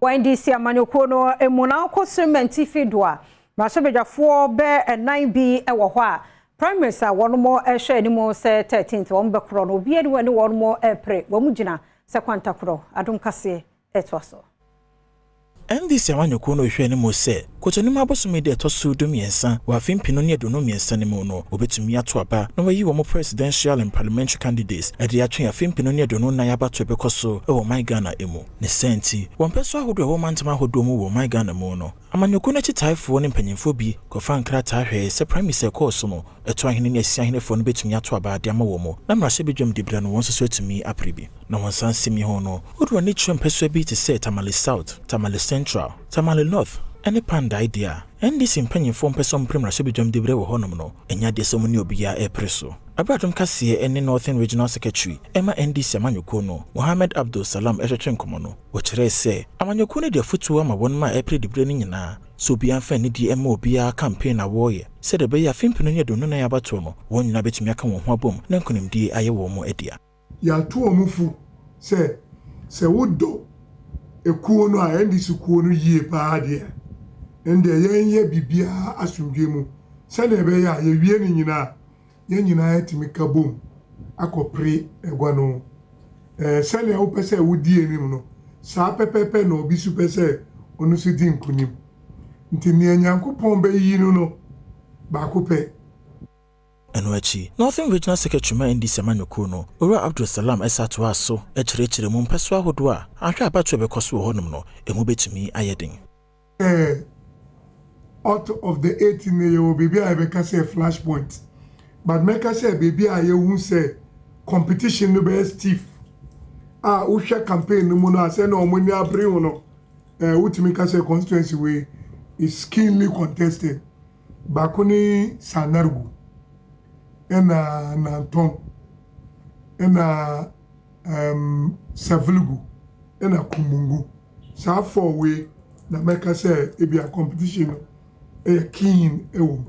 Wɔ NDC amanyɔkuo no mu na wokɔ Sirma do a, mmarahyɛbadwafoɔ bɛ ɛnan bi wɔ hɔ a primaries a wɔn rehwɛ anim sɛ 13th wɔn bɛkorɔ no, obiara ne wɔn repere wɔn gyina sɛ kwantakorɔ. Adom Kaseɛ ɛtoa so. NDC amanyɔkuo no rehwɛ anim sɛ Kɔtɔnim abosome de ɛtɔ so 13 wɔ afe 2023 no mu no, wɔbɛtumi ato aba na wɔayi wɔn presidential and parliamentary candidates ɛde atwe afe 2024 abatoɔ bɛkɔ so ɛwɔ ɔman Ghana mu. Ne sɛ nti, wɔn mpɛ so ahodoɔ a ɛwɔ mantam ahodoɔ mu wɔ ɔman Ghana mu no, amanyɔkuo no akyitaefoɔ ne mpanyimfoɔ bi kɔfa nkrataa hwɛɛ sɛ primaries a ɛkɔɔ so no, ɛto ahene ne asi ahenefoɔ no bɛtumi ato aba de ama wɔ mu na mmarahyɛbadwam diberɛ no, wɔn nso so atumi apere bi. Na wɔn nsa nsɛm yi ho no, wode wɔn ani kyerɛ mpɛsoa bi te sɛ Tamale South, Tamale Central, Tamale North ɛne Kpandai deɛ a, NDC mpanyimfoɔ mpɛ sɛ ɔmpere mmarahyɛbadwam diberɛ wɔ hɔnom no, ɛnyɛ adeɛ sɛ ɔmo ne obiara ɛrepere so. Abere Adom Kaseɛ ne Northern Regional Secretary ɛma NDC amanyɔkuo no, Mohammed Abdul Salam, ɛhwehwɛ nkɔmmɔ no, wɔkyerɛɛ sɛ amanyɔkuo no de afotuo ama wɔn a ɛpere diberɛ no nyinaa sɛ obiara mfa anidie ɛma obiara campaign a wɔreyɛ, sɛdeɛ ɛbɛyɛ afe 2024 abatoɔ no, wɔn nyinaa bɛtumi aka wɔn ho abom na nkonimdie ayɛ wɔn mo adea. Yɛato wɔn fo sɛ wodɔ ekuo no a, NDC kuo no yie paa deɛ, ɛndeɛ yɛnyɛ biribiara asomdwe mu sɛdeɛ ɛbɛyɛ a yɛwie no nyinaa, yɛn nyinaa yɛtumi ka bom akɔpere agua no. Sɛnea wopɛ sɛ wodi anim no, saa pɛpɛpɛ na obi so pɛ sɛ ɔno nso di nkunim. Nti nea Nyankopɔn bɛyi no baako pɛ. Ɛno akyi, Northern Regional Secretary ma NDC amanyɔkuo no, Owura Abdul Salam, ɛsa toa so kyerɛkyerɛ mu mpɛso ahodoɔ a ahwɛ abatoɔ bɛkɔ so wɔ hɔnom no, ɛmu bɛtumi ayɛ den. Out of the 18 no, yɛwɔ biribi a yɛbɛka sɛ flash point, but mɛka sɛ biribi a yɛhu sɛ competition no bɛyɛ stiff a, wohwɛ campaign no mu no a, sɛ na wɔn ani abere ho no, wotumi ka sɛ constituency wei is keenly contested. Baako ne Sagnarigu, ɛna Nantɔn, ɛna Savelugu, ɛna Kumbungu. Saa four wei na mɛka sɛ ebi a competition no ɛyɛ keen ɛwɔ mu.